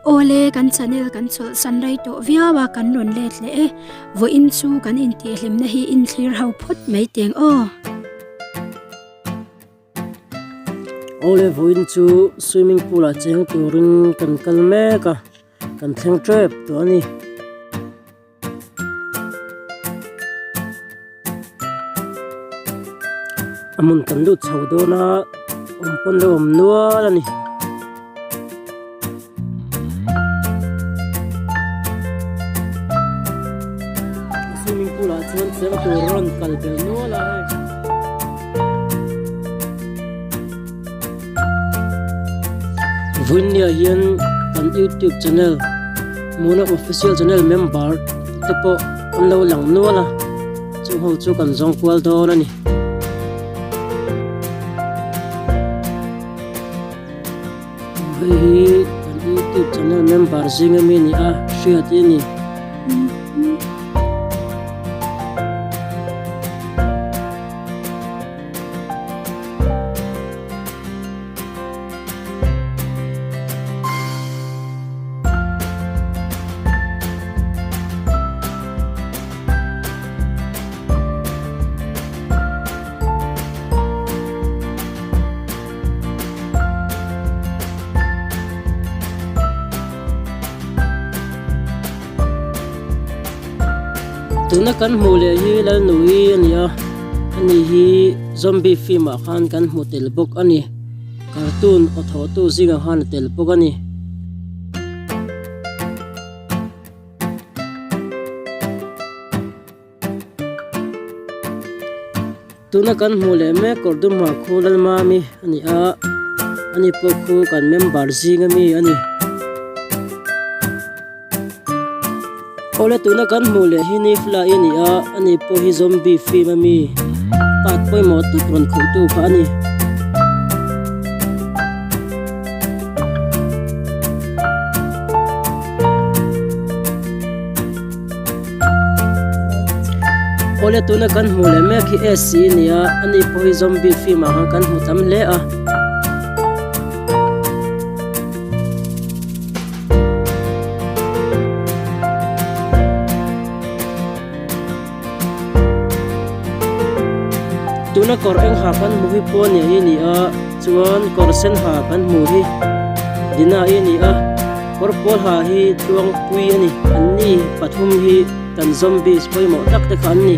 Awle kan channel kan chawlh san rei tawh viau a kan rawn let leh e. Vawiin chu kan intihhlimna hi inthlir ho phawt mai teng aw. Awle vawiin chu swimming pool ah cheng turin kan kal mek a kan thleng tep tawh a ni. A hmun kan lut chho dawn a awm pawn lo awm nual a ni. Swimming pool ah chuan cheng tur rawn kal belh nual a hei. Vawinia hian kan youtube channel Muna official channel member te pawh an lo lang nual a chung ho chu kan zawng kual dawn a ni. Hei hi kan youtube channel member zinga mi a ni a hriat hi a ni. Tuna kan hmuh leh hi Lalnui a ni a ani hi zombie film ah khan kan hmu tel bawk a ni cartoon aw thawh tu zingah khan a tel bawk a ni. Tuna kan hmuh leh mek kawr dum ha khu Lalmami a ni a ani pawh khu kan member zing ami a ni. Awle tuna kan hmuh leh hi Nifla i ni a ani pawh hi zombie film ami part pawimawh tak rawn khuh tu kha a ni. Awle tuna kan hmuh leh mek hi AC a ni a ani pawh hi zombie film ah khan kan hmu tam hle a. Tuna kawr eng ha kan hmuh hi pawh nia hi a ni a chuan kawr sen ha kan hmuh hi Dina hi a ni a kawr pawl ha hi Tluangpui a ni an ni pathum hi kan zombies pawimawh tak te kha an ni.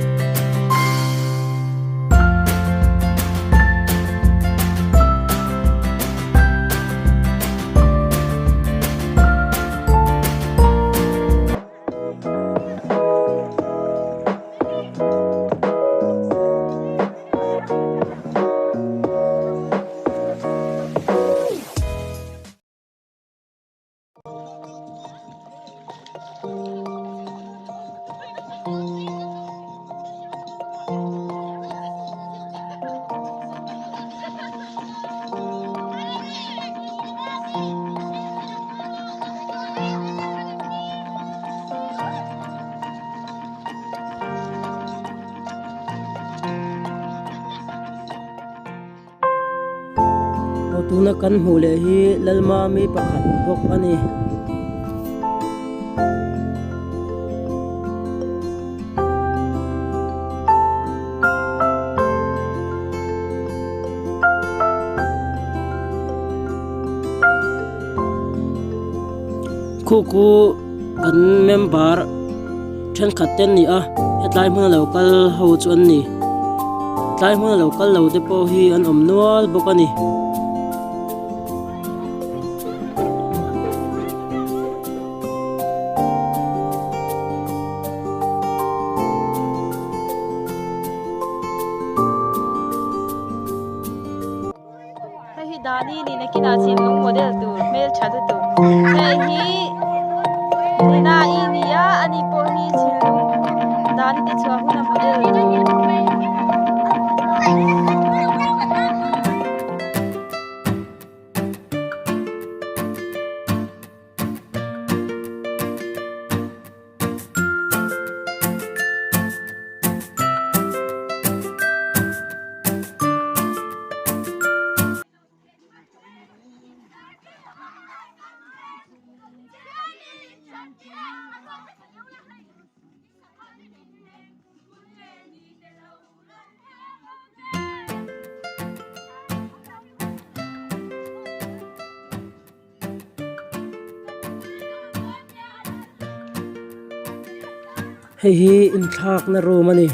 Aw tuna kan hmuh leh hi Lalmami pakhat bawk a ni. Khu khu kan member thenkhat te an ni a hetlai hmuna lo kal ho chu an ni tlai hmuna lo kal lo te pawh hi an awm nual bawk a ni. Hei hi Dani ni nakinah thinlung model tur hmeltha lutuk. Hei hi Nina i ni a ani pawh hi thinlung Dani te chhuah huna model tur. Hei hi inthlakna room a ni.